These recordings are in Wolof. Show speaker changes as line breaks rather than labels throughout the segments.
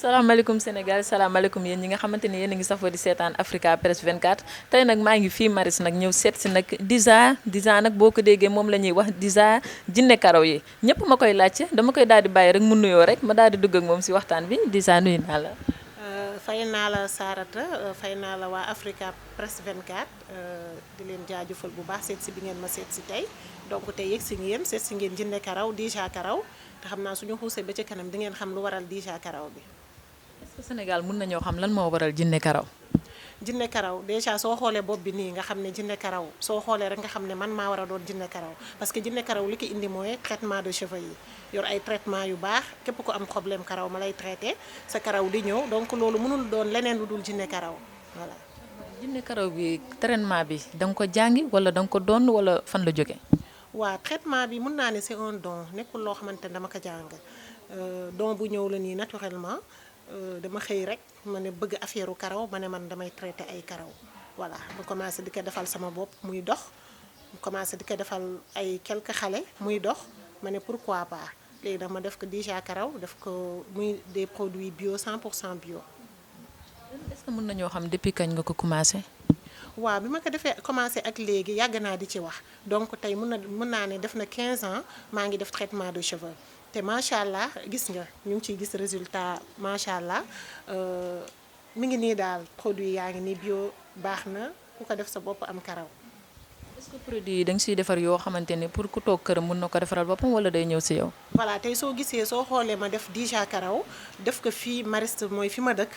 salaamaaleykum Sénégal salaamaaleykum yéen ñi nga xamante ni yéen a ngi safoo di seetaan Africa Press 24 tey nag maa ngi fii Maris nag ñëw seet si nag Diza nag boo ko déggee moom la ñuy wax Diza jinne karaw yi ñëpp ma koy laajte dama koy daal di bàyyi rek mu nuyoo rek ma daal di dugg ak moom si waxtaan bi Diza nuyu naa la.
fay naa la Sarata fay naa la waa Africa Press 24 di leen jaajëfal bu baax seet si bi ngeen ma seet si tey donc tey yegg si ngeen seet si ngeen jinne karaw Diza karaw te xam naa suñu xuusee ba ci kanam di ngeen xam lu waral Diza karaw bi.
est-ce que Sénégal mën nañoo xam lan moo waral jinne karaw.
jinne karaw déjà soo xoolee bopp bi nii nga xam ne jinne karaw soo xoolee rek nga xam ne man maa war a doon jinne karaw parce que jinne karaw li ko indi mooy traitement de cheveux yi yor ay traitement yu baax képp ko am problème karaw ma lay traité sa karaw di ñëw donc loolu mënul doon leneen lu dul jinne karaw voilà.
jinne karaw bi traitement bi da nga ko jàngi wala da nga ko doon wala fan la jóge
waa traitement bi mun naa ne c'est un don nekkul loo xamante ne dama ko jàng don bu ñëw la nii naturellement. dama xëy rek ma ne bëgg affaire karaw ma ne man damay traité ay karaw voilà ma commencé di ko defal sama bopp muy dox mu commencé di ko defal ay quelques xale muy dox ma ne pourquoi pas léegi dama def ko Diza karaw def ko muy des produits bio 100% bio.
est-ce que mën nañoo xam depuis kañ nga ko commencé.
waaw bi ma ko defee commencé ak léegi yàgg naa di ci wax donc tey mën naa ne def na 15 ans maa ngi def traitement de cheveux. te macha allah gis nga ñu ngi ciy gis résultat macha allah mi ngi nii daal produit yaa ngi nii bio baax na ku ko def sa bopp am karaw.
est-ce que produit yi da nga siy defar yoo xamante ni pour ku toog këram mën na ko defaral boppam wala day ñëw si yow.
voilà tey soo gisee soo xoolee ma def Diza karaw def ko fii Mariste mooy fi ma dëkk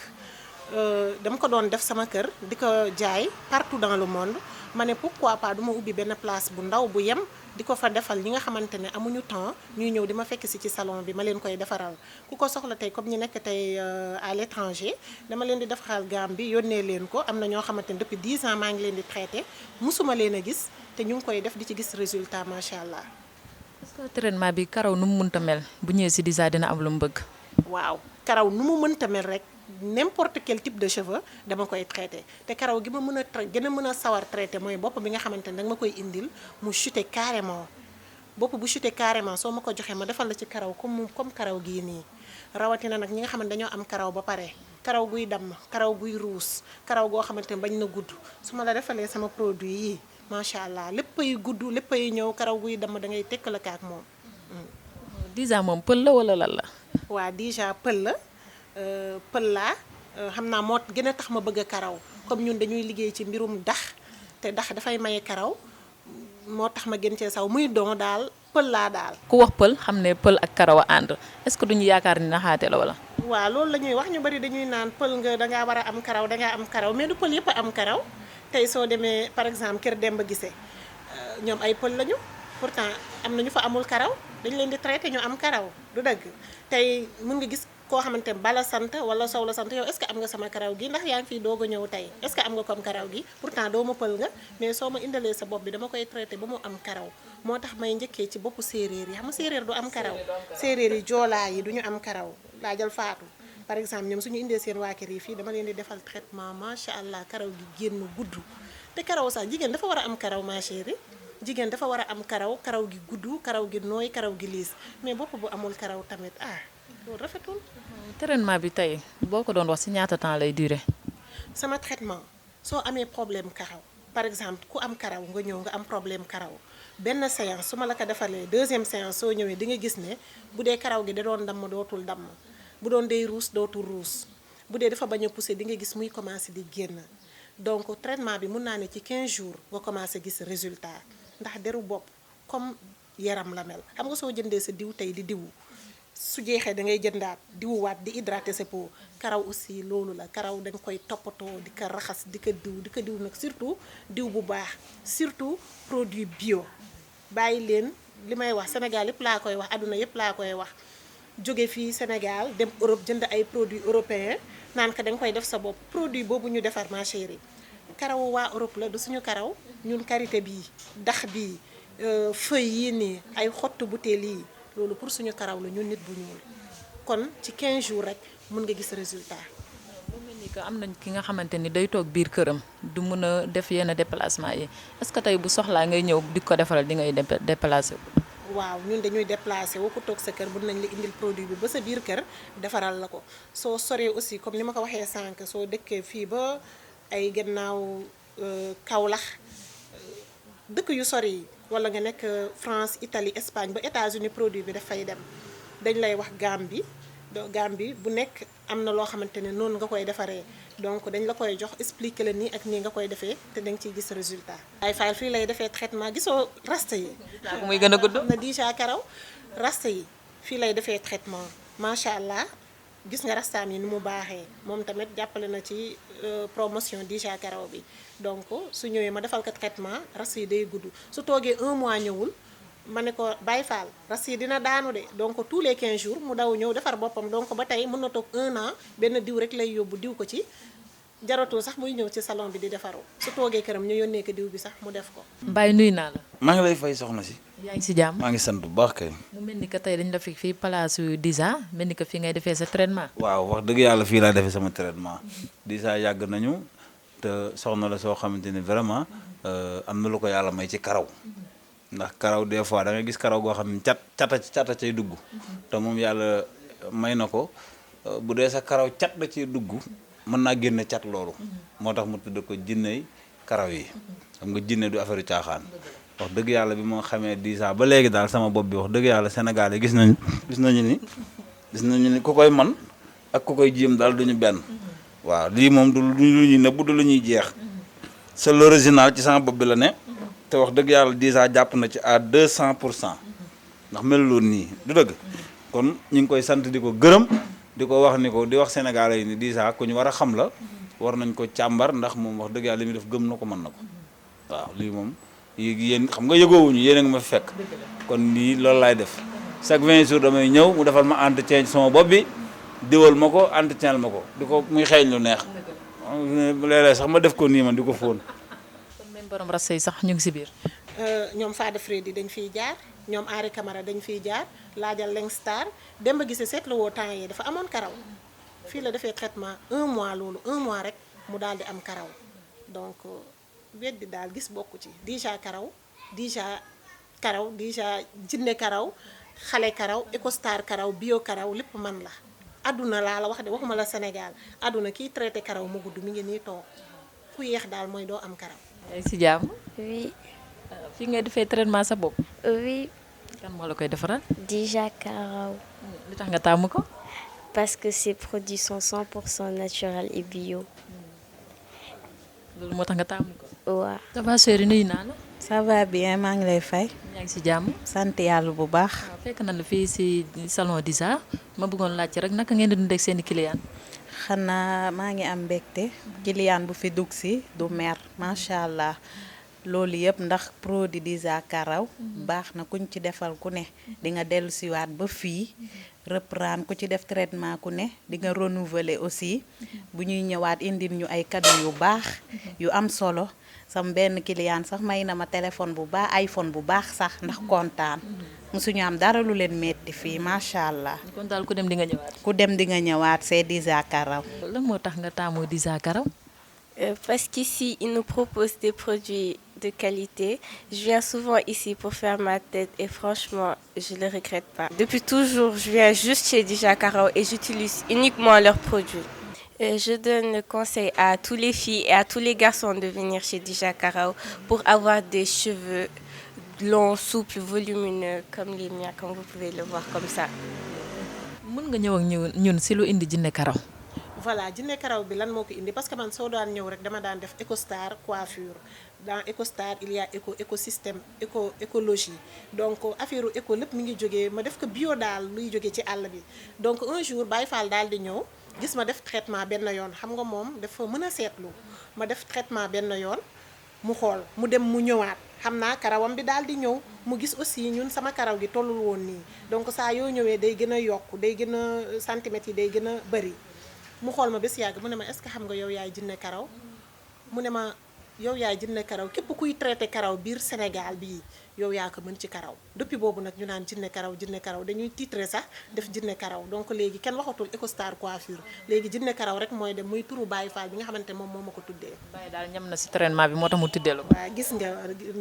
dama ko doon def sama kër di ko jaay partout dans le monde ma ne pourquoi pas du ma ubbi benn place bu ndaw bu yem. di ko fa defal ñi nga xamante ne amuñu temps ñuy ñëw di ma fekk si ci salon bi ma leen koy defaral ku ko soxla tey comme ñu nekk tey à l'étranger dama leen di defaral gamme bi yónnee leen ko am na ñoo xamante ne depuis 10 ans maa ngi leen di traité musuma leen a gis te ñu ngi koy def di ci gis résultat macha allah.
est-ce que traitement bi karaw nu mu mënta mel bu ñëwee si Diza dina am lu mu bëgg.
waaw karaw nu mu mënta mel rek. n'importe quel type de cheveux dama koy traité te karaw gi ma mën a gën a mën a sawar traité mooy bopp bi nga xamante ne danga ma koy indil mu chuté carrément bopp bu chuté carrément soo ma ko joxee ma defal la ci karaw comme karaw gii nii rawatina nag ñi nga xamante dañoo am karaw ba pare karaw guy damm karaw guy ruus karaw goo xamante ne bañ na gudd su ma la defalee sama produit yi macha allah léppay gudd léppay ñëw karaw guy damm da ngay tekk la kaak moom.
Diza moom pël la wala lan la.
waa Diza pël la. pël laa xam naa moo gën a tax ma bëgg a karaw comme ñun dañuy liggéey ci mbirum dax te dax dafay maye karaw moo tax ma gën cee saw muy don daal pël laa daal.
ku wax pël xam ne pël ak karaw a ànd est-ce que duñu yaakaar ni naxaate la wala.
waaw loolu la ñuy wax ñu bari dañuy naan pël nga dangaa war a am karaw dangaa am karaw mais du pël yëpp a am karaw tey soo demee par exemple kër Demba Gisee ñoom ay pël lañu pourtant am na ñu fa amul karaw dañ leen di traité ñu am karaw du dëgg tey mën nga gis. koo xamante ne bala sant wala sow la sant yow est-ce que am nga sama karaw gi ndax yaa ngi fiy doog a ñëw tey est-ce que am nga comme karaw gi pourtant doo ma pël nga mais soo ma indalee sa bopp bi dama koy traité ba mu am karaw moo tax may njëkkee ci boppu séeréer yi xam nga séeréer du am karaw séeréer yi joolaa yi du ñu am karaw laa jël faatu par exemple ñoom suñu indee seen waa kër yi fii dama leen di defal traitement macha allah karaw gi génn gudd te karaw sax jigéen dafa war a am karaw ma chérie jigéen dafa war a am karaw karaw gi gudd karaw gi nooy karaw gi liis mais bopp bu amul karaw tamit loolu rafetul.
traitement bi tey boo ko doon wax ci ñaata temps lay durer.
sama traitement soo amee problème karaw par exemple ku am karaw nga ñëw nga am problème karaw benn séance su ma la ko defalee deuxième séance soo ñëwee di nga gis ne bu dee karaw gi da doon damm dootul damm bu doon day ruus dootul ruus bu dee dafa bañ a pousser di nga gis muy commencer di génn donc traitement bi mun naa ne ci 15 jours nga commencer gis résultat ndax deru bopp comme yaram la mel xam nga soo jëndee sa diw tey di diwu. su jeexee da ngay jëndaat diwuwaat di hydrater sa peau karaw aussi loolu la karaw dañ koy toppatoo di ko raxas di ko diw nag surtout diw bu baax surtout produit bio bàyyi leen li may wax Sénégal yëpp laa koy wax àdduna yëpp laa koy wax jóge fii Sénégal dem Europe jënd ay produits européens naan ko da nga koy def sa bopp produit boobu ñu defar ma chérie karaw waa Europe la du suñu karaw ñun karité bii dax bii feuilles yii nii ay xottu butéel yi loolu pour suñu karaw la ñun nit bu ñuul kon ci 15 jours rek mën nga gis résultat.
mu mel ni que am nañ ki nga xamante ni day toog biir këram du mën a def yenn déplacement yi est-ce que tey bu soxlaa ngay ñëw di ko defaral di ngay déplacé.
waaw ñun dañuy déplacé wu ku toog sa kër mën nañ la indil produit bi ba sa biir kër defaral la ko soo soree aussi comme ni ma ko waxee sànq soo dëkkee fii ba ay gannaaw Kaolack dëkk yu sori yi wala nga nekk France Italie Espagne ba États-Unis produit bi dafay dem dañ lay wax Gambie bu nekk am na loo xamante ne noonu nga koy defaree donc dañ la koy jox expliquer la nii ak nii nga koy defee te da nga ciy gis résultat. ay faal fii lay defee traitement gisoo rasta yi.
muy gën a gudd.
am na déjà karaw rasta yi fii lay defee traitement macha allah gis nga rastaam yi ni mu baaxee moom tamit jàppale na ci promotion déjà karaw bi donc su ñëwee ma defal ko traitement rasta yi day gudd su toogee 1 mois ñëwul. ma ne ko Baye Fall ras yi dina daanu de donc tous les 15 jours mu daw ñëw defar boppam donc ba tey mën na toog 1 an benn diw rek lay yóbbu diw ko ci jaratul sax muy ñëw ci salon bi di defaru su toogee këram ñu yónnee ko diw bi sax mu def ko.
Baye nuyu naa la.
maa ngi lay fay soxna si.
yaa ngi si jàmm.
maa ngi sant bu baax kay.
mu mel ni que tey dañu la fi fii place Diza mel ni que fii ngay defee sa traitement.
waaw wax dëgg yàlla fii laa defee sama traitement Diza yàgg nañu te soxna la soo xamante ni vraiment am na lu ko yàlla may ci karaw. ndax karaw des fois da ngay gis karaw goo xam ne cata cay dugg te moom yàlla may na ko bu dee sa karaw cat da ciy dugg mën naa génne cat loolu moo tax mu tudd ko jinney karaw yi xam nga jinne du affaire caaxaan wax dëgg yàlla bi moo xamee 10 ans ba léegi daal sama bopp bi wax dëgg yàlla Sénégal yi gis nañu ni ku koy man ak ku koy jéem daal duñu benn waaw lii moom du lu ñuy nëbb du lu ñuy jeex c'est l'original ci sama bopp bi la ne te wax dëgg yàlla Diza jàpp na ci à 200% ndax meluloon nii du dëgg kon ñu ngi koy sant di ko gërëm di ko wax ni ko di wax Sénégalais yi ni Diza ku ñu war a xam la war nañ ko càmbar ndax moom wax dëgg yàlla li muy def gëm na ko mën na ko waaw lii moom yéen xam nga yëgoowuñu yéen a ngi ma fekk kon lii loolu laay def chaque 20 jours damay ñëw mu defal ma entretien ci sama bopp bi diwal ma ko entretien ma ko di ko muy xeeñ lu neex léeg-léeg sax ma def ko nii man di ko fóon.
borom rasta yi sax ñu ngi si biir.
ñoom Fada Freddy dañ fiy jaar ñoom Henri Camara dañ fiy jaar laajal Leng Star Demba Guissé seetlu woo temps yi dafa amoon karaw fii la defee traitement 1 mois loolu 1 mois rek mu daal di am karaw donc weddi daal gis bokku ci déjà karaw déjà jinne karaw xale karaw Ecostar karaw bio karaw lépp man la. adduna laa la wax de waxuma la Sénégal adduna kiy traité karaw mu gudd mi ngi nii toog ku yeex daal mooy doo am karaw.
yaa ngi si jàmm.
Oui.
fii ngay defee traitement sa bopp.
Oui.
kan moo la koy defaral.
Déjà karaw.
li tax nga tàmm ko.
Parce que ces produits sont 100% naturels et bio.
loolu moo tax nga tàmm ko.
waaw.
ça va chérie nuyu naa la.
ça va bien maa ngi lay fay.
yaa ngi si jàmm.
sant yàlla bu baax.
waaw fekk na la fii si salon Diza ma bëggoon laajte rek naka ngeen di dundee ak seen i client.
xanaa maa ngi am mbégte client bu fi dugg si du mer macha allah loolu yëpp ndax produit Diza karaw baax na kuñ ci defal ku ne di nga dellu siwaat ba fii reprendre ku ci def traitement ku ne di nga renouveler aussi bu ñuy ñëwaat indil ñu ay cadeau yu baax yu am solo sam benn client sax may na ma téléphone bu baax iPhone bu baax sax ndax kontaan musuñu am dara lu leen metti fii macha allah.
kon daal ku dem di nga ñëwaat.
ku dem di nga ñëwaat c'est Diza karaw.
lan moo tax nga taamoo Diza karaw.
Parce qu'ici, ils nous proposent des produits de qualité. Je viens souvent ici pour faire ma tête et franchement, je ne le regrette pas. Depuis toujours, je viens juste chez Diza Karaw et j'utilise uniquement leurs produits. Je donne le conseil à tous les filles et à tous les garçons de venir chez Diza Karaw pour avoir des cheveux longs, souples, volumineux, comme les miens, comme vous pouvez le voir comme ça.
mën nga ñëw ak ñun si lu indi jinne karaw.
voilà jinne karaw bi lan moo ko indi parce que man soo daan ñëw rek dama daan def Ecostar coiffure dans Ecostar il y a écosystème écologie donc affaire éco lépp mi ngi jógee ma def ko bio daal luy jógee ci àll bi donc un jour Baye Fall daal di ñëw gis ma def traitement benn yoon xam nga moom dafa mën a seetlu ma def traitement benn yoon mu xool mu dem mu ñëwaat xam naa karawam bi daal di ñëw mu gis aussi ñun sama karaw gi tollul woon nii donc saa yoo ñëwee day gën a yokku day gën a centimètres yi day gën a bëri mu xool ma bés yàgg mu ne ma est-ce que xam nga yow yaay jinne karaw mu ne ma yow yaay jinne karaw képp kuy traité karaw biir Sénégal bii yow yaa ko mën ci karaw depuis boobu nag ñu naan jinne karaw dañuy titre sax def jinne karaw donc léegi kenn waxatul Ecostar coiffure léegi jinne karaw rek mooy dem muy turu Baye Fall bi nga xamante moom moo ma ko tuddee.
Baye daal ñam na si traitement bi moo tax mu tuddee la ko.
waaw gis nga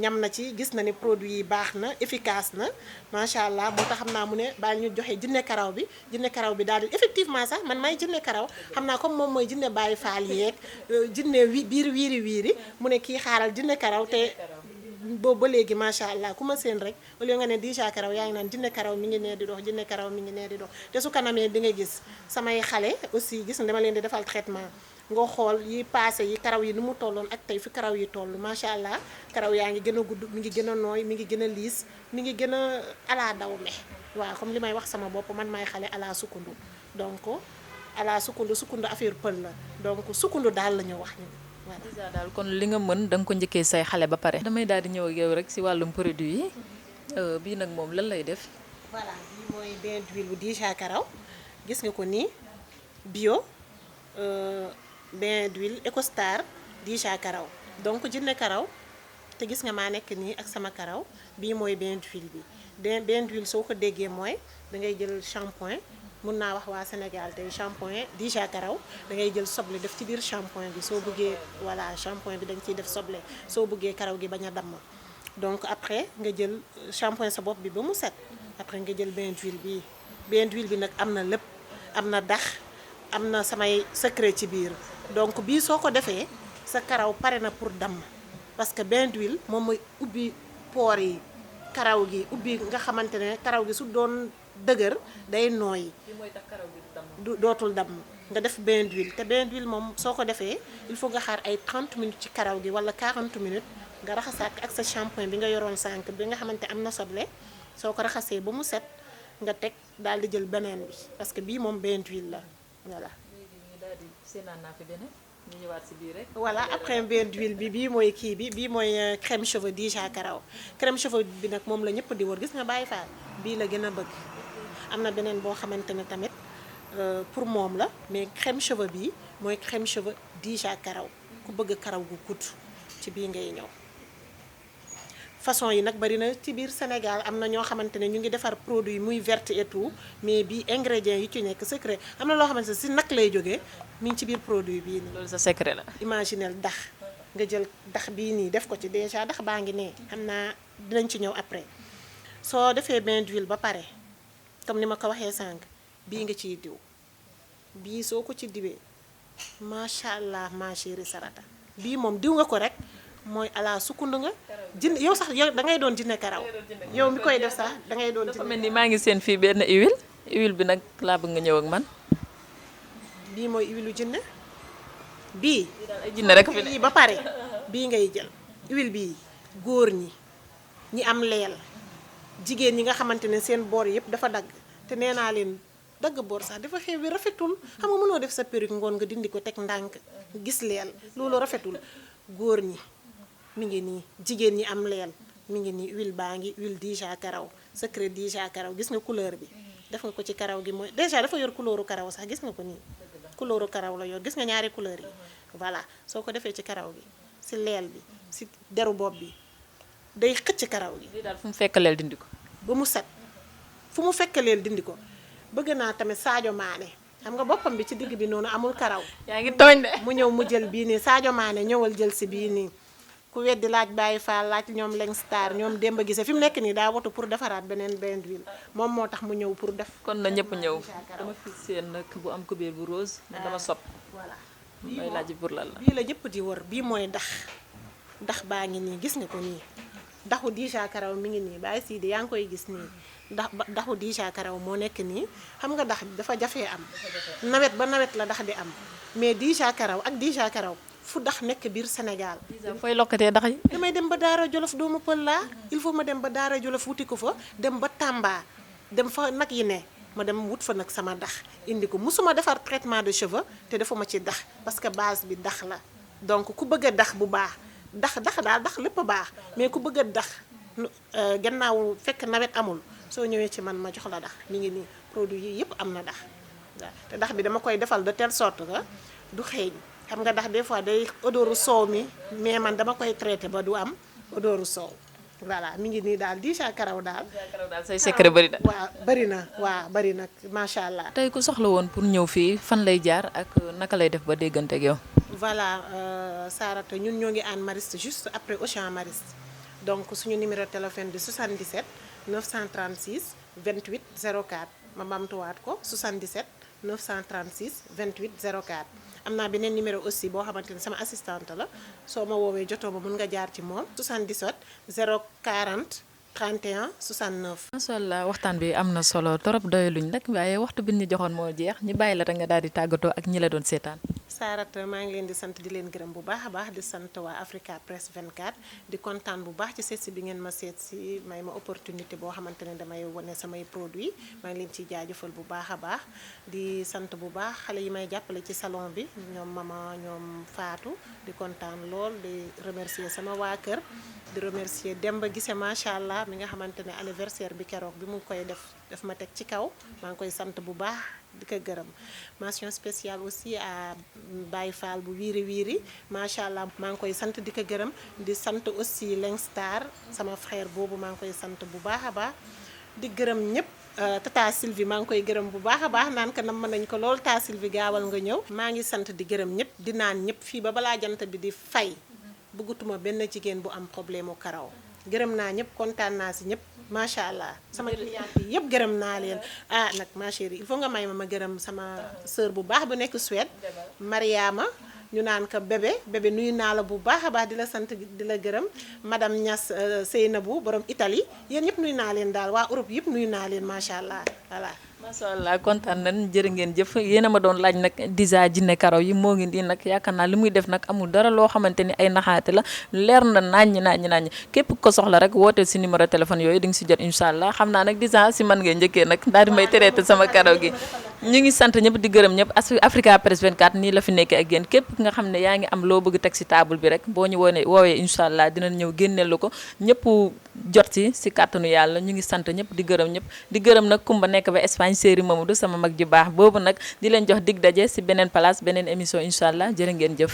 ñam na ci gis na ni produit yi baax na efficace na macha allah moo tax xam naa mu ne baal ñu joxe jinne karaw bi daal di effectivement sax man may jinne karaw xam naa comme moom mooy jinne Baye Fall yeeg jinne biir wiiri mu ne kii xaaral jinne karaw te boobu ba léegi macha allah ku ma seen rek au lieu nga ne déjà karaw yaa ngi naan jinne karaw mi ngi nee di dox jinne karaw mi ngi nee di dox te su kanamee di nga gis samay xale aussi gis nga dama leen di defal traitement nga xool yi passé yi karaw yi nu mu tolloon ak tey fi karaw yi toll macha allah karaw yaa ngi gën a gudd mi ngi gën a nooy mi ngi gën a liis mi ngi gën a ala daw me waaw comme li may wax sama bopp man may xale ala sukkandu donc ala sukkandu affaire pël la donc sukkandu daal la ñu wax ni voilà.
Disa daal kon li nga mën da nga ko njëkkee say xale ba pare. damay daal di ñëw ak yow rek si wàllum produit yi bii nag moom lan lay def.
voilà bii mooy bain d'huile bu déjà karaw gis nga ko nii bio bain d'huile Ecostar déjà karaw donc jinne karaw te gis nga maa nekk nii ak sama karaw bii mooy bain d'huile bi bain d'huile soo ko déggee mooy da ngay jël shampoing mun naa wax waa Sénégal tey shampoing déjà karaw da ngay jël soble def ci biir shampoing bi soo bëggee voilà shampoing bi da nga ciy def soble soo bëggee karaw gi bañ a damm donc après nga jël shampoing sa bopp bi ba mu set après nga jël bain d'huile bi nag am na lépp am na dax am na samay secret ci biir donc bii soo ko defee sa karaw pare na pour damm parce que bain d'huile moom mooy ubbi pores yi karaw gi ubbi nga xamante ne karaw gi su doon dëgër day nooyi dootul damm nga def bain d'huile te bain d'huile moom soo ko defee il faut nga xaar ay 30 minutes ci karaw gi wala 40 minutes nga raxasaat ak sa shampoing bi nga yoroon sànq bi nga xamante am na soble soo ko raxasee ba mu set nga teg daal di jël beneen bi parce que bii moom bain d'huile la voilà. ñu ñëwaat si biir rek. voilà après bain d'huile bi bii mooy kii bi bii mooy crème cheveux déjà karaw crème cheveux bi nag moom la ñëpp di wër gis nga Baye Fall bii la gën a bëgg am na beneen boo xamante ne tamit pour moom la mais crème cheveux bii mooy crème cheveux déjà karaw ku bëgg karaw gu gudd ci bii ngay ñëw. façon yi nag bari na ci biir Sénégal am na ñoo xamante ne ñu ngi defar produit muy verte et tout mais bii ingrédients yi ci nekk secret am na loo xamante ne si nag lay jógee mi ngi ci biir produit bii nii.
loolu sa secret la.
imaginel dax nga jël dax bii nii def ko ci déjà dax baa ngi nee xam naa dinañ ci ñëw après soo defee bain d'huile ba pare comme ni ma ko waxee sànq bii nga ciy diw bii soo ko ci diwee macha allah ma chérie Sarata bii moom diw nga ko rek. mooy ala sukkandu nga jin yow sax yow da ngay doon jinne karaw yow mi koy def sax da ngay doon
dafa mel ni maa ngi seen fii benn huile bi nag laa bëgg nga ñëw ak man.
bii mooy huile jinne bii
ay jinne rek fi ne
ba pare bii ngay jël huile bii góor ñi am leel jigéen ñi nga xamante ne seen boor yëpp dafa dagg te nee naa leen dagg boor sax dafa xew bi rafetul xam nga mënoo def sa perruque ngoon nga dindi ko teg ndànk gis leel loolu rafetul góor ñi mi ngi nii jigéen ñi am leel mi ngi nii huile baa ngi huile déjà karaw secret déjà karaw gis nga couleur bi def nga ko ci karaw gi mooy déjà dafa yor couleuru karaw sax gis nga ko nii couleuru karaw la yor gis nga ñaari couleur yi voilà soo ko defee ci karaw gi si leel bi si deru bopp bi day xëcc karaw gi.
lii daal fu mu fekk leel dindi ko.
ba mu set fu mu fekk leel dindi ko bëgg naa tamit Sadio Mané xam nga boppam bi ci digg bi noonu amul karaw.
yaa ngi tooñ de.
mu ñëw mu jël bii nii Sadio Mané ñëwal jël si bii nii ku weddi laaj Baye Fall laaj ñoom Leng Star ñoom Demba Gise fi mu nekk nii daa watu pour defaraat beneen bain d'huile moom moo tax mu ñëw pour def.
kon na ñëpp ñëw dama fi seen nag bu am kubéer bu rose. dama sopp
voilà
may laaj pour lan la.
bii la ñëpp di wër bii mooy dax baa ngi nii gis nga ko nii daxu déjà karaw mi ngi nii Baye Sidi yaa ngi koy gis nii daxu déjà karaw moo nekk nii xam nga dax dafa jafee am nawet ba nawet la dax di am mais déjà karaw ak déjà karaw fu dax nekk biir Sénégal.
fooy lokkatee dax yi.
damay dem ba Daara Jolof doomu pël laa il faut ma dem ba Daara Jolof wuti ko fa dem ba Tamba dem fa nag yi ne ma dem wut fa nag sama dax indi ko musuma defar traitement de cheveux te defuma ci dax parce que base bi dax la donc ku bëgg a dax bu baax dax daal dax lépp a baax mais ku bëgg a dax gannaaw fekk nawet amul soo ñëwee ci man ma jox la dax mi ngi nii produit yi yëpp am na dax waaw te dax bi dama koy defal de telle sorte que du xeeñ xam nga dax des fois day odoru soow mi mais man dama koy traité ba du am odoru soow voilà mi ngi nii daal Dija karaw daal.
karaw daal say secret bëri na.
waaw bëri na waaw bëri na macha allah.
tey ku soxla woon pour ñëw fii fan lay jaar ak naka lay def ba déggante ak yow.
voilà Sarata ñun ñoo ngi Hann Mariste juste après Auchan Mariste donc suñu numéro téléphone di 77 936 28 04 ma bamtuwaat ko 77 936 28 04. am naa beneen numéro aussi boo xamante ne sama assistante la soo ma woowee jotoo ma mun nga jaar ci moom 77 040 31 69.
macha allah waxtaan bi am na solo torop doyaluñ nag waaye waxtu bi ñu joxoon moo jeex ñu bàyyi la rek nga daal di tàggatoo ak ñi la doon seetaan.
Sarata maa ngi leen di sant di leen gërëm bu baax a baax di sant waa Africa Press 24 di kontaan bu baax ci seet si bi ngeen ma seet si may ma opportunité boo xamante ne damay wane samay produits maa ngi leen ciy jaajëfal bu baax a baax di sant bu baax xale yi may jàppale ci salon bi ñoom mama ñoom Fatou di kontaan lool di remercier sama waa kër di remercier Demba Gise macha allah mi nga xamante ne anniversaire bi keroog bi mu koy def ma teg ci kaw maa ngi koy sant bu baax di ko gërëm mention spéciale aussi à Baye Fall bu wiiri wiiri macha allah maa ngi koy sant di ko gërëm di sant aussi Lengstar sama frère boobu maa ngi koy sant bu baax a baax di gërëm ñëpp Tata Sylvie maa ngi koy gërëm bu baax a baax naan ko nam mën nañ ko lool Tata Sylvie gaawal nga ñëw maa ngi sant di gërëm ñëpp di naan ñëpp fii ba balaa jant bi di fay bëggatuma benn jigéen bu am problème mu karaw gërëm naa ñëpp kontaan naa si ñëpp macha allah sama client yi yëpp gërëm naa leen nag ma chérie il faut nga may ma gërëm sama sœur bu baax bu nekk Suède Mariama ñu naan ko bébé nuyu naa la bu baax a baax di la sant di la gërëm madame Niass Seynabou borom Italie yéen ñëpp nuyu naa leen daal waa Europe yëpp nuyu naa leen macha allah voilà.
macha allah kontaan nañ jërë ngeen jëf yéen a ma doon laaj nag Dija jinne karaw yi moo ngi nii nag yaakaar naa li muy def nag amul dara loo xamante ni ay naxaate la leer na naññ képp ko soxla rek wooteel si numéro téléphone yooyu di nga si jot incha allah xam naa nag Dija si man ngay njëkkee nag daal di may traité sama karaw gi. ñu ngi sant ñëpp di gërëm ñëpp Africa Press 24 nii la fi nekkee ak yéen képp nga xam ne yaa ngi am loo bëgg teg si table bi rek boo ñu woowee incha allah dinañ ñëw génneel la ko ñëpp jot si kàttanu yàlla ñu ngi sant ñëpp di gërëm ñëpp di gërëm nag Kumba nekk ba Espagne Séeri Mamadou sama mag ji baax boobu nag di leen jox dig daje si beneen place beneen émission incha allah jërë ngeen jëf